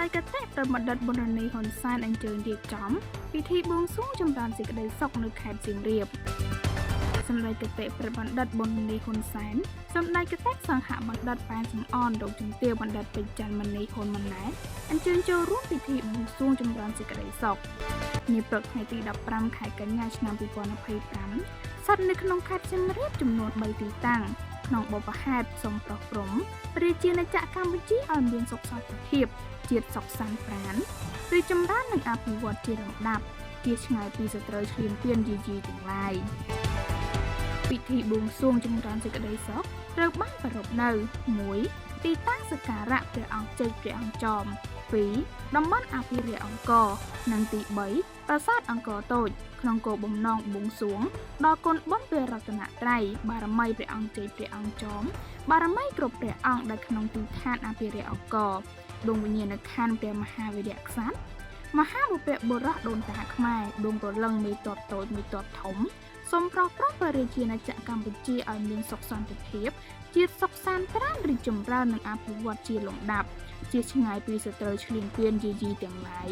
ដេចគតិព្រះបណ្ឌិតប៊ុនរ៉ានីហ៊ុនសែនអញ្ជើញរៀបចំពិធីបួងសួងចម្រើនសេចក្តីសុខនៅខេត្តសៀមរាបសម្ដេចគតិព្រះបណ្ឌិតប៊ុនរ៉ានីហ៊ុនសែនសម្ដេចគតិសង្ហបណ្ឌិតប៉ែនសំអនលោកជំទាវបណ្ឌិតពេជ្រច័ន្ទមនីហ៊ុនម៉ាណែតអញ្ជើញចូលរួមពិធីបួងសួងចម្រើនសេចក្តីសុខនាព្រឹកថ្ងៃទី15ខែកញ្ញាឆ្នាំ2025ស្ថិតនៅក្នុងខេត្តសៀមរាបចំនួន3ទីតាំងក្នុងបុព្វហេតុសូមប្រោះព្រំព្រះរាជាណាចក្រកម្ពុជាឲ្យមានសុខសន្តិភាពជាតិសុខសាន្តប្រានរីកចម្រើននិងអភិវឌ្ឍជាលំដាប់ជាឆ្ងាយពីសត្រូវឈ្លានពានយាយីទាំងឡាយពិធីបួងសួងចម្រើនសេចក្តីសុខត្រូវបានប្រារព្ធនៅ1ទីតាំងសក្ការៈព្រះអង្គចេកព្រះអង្គចម2តំបន់អភិរក្សអង្គរនិងទី3ប្រាសាទអង្គរតូចក្នុងគោលបំណងបួងសួងដល់គុណបុណ្យព្រះរតនត្រ័យបារមីព្រះអង្គចេកព្រះអង្គចមបារមីគ្រប់ព្រះអង្គដែលក្នុងទីឋានអភិរក្សអង្គរដួងវិញ្ញាណក្ខន្ធព្រះមហាវីរក្សត្រមហាបុព្វបុរសដូនតាខ្មែរដួងព្រលឹងមេតបតូចមេតបធំសូមប្រោះប្រោះព្រះរាជាណាចក្រកម្ពុជាឲ្យមានសុខសន្តិភាពជាតិសុខសាន្តត្រានរីកចម្រើននិងអភិវឌ្ឍជាលំដាប់ជាឆ្ងាយពីសត្រូវឈ្លានពានយាយីទាំងឡាយ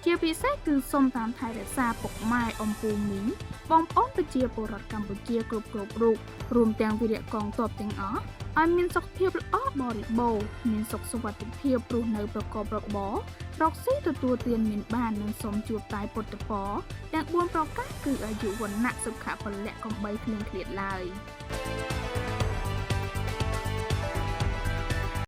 ជាពិសេសគឺសូមតាមថែរក្សាពុកម៉ែអំពូមីងបងប្អូនប្រជាពលរដ្ឋកម្ពុជាគ្រប់គ្រប់រូបរួមទាំងវីរៈកងទ័ពទាំងអស់ឲ្យមានសុខភាពល្អបរិបូរណ៍មានសុខសុវត្ថិភាពរស់នៅប្រកបរបររកស៊ីទទួលទានមានបាននិងសូមជួបតែពុទ្ធពរទាំង4ប្រការគឺអាយុវណ្ណៈសុខៈពលៈកំបីគ្លៀងគ្លាតឡើយ។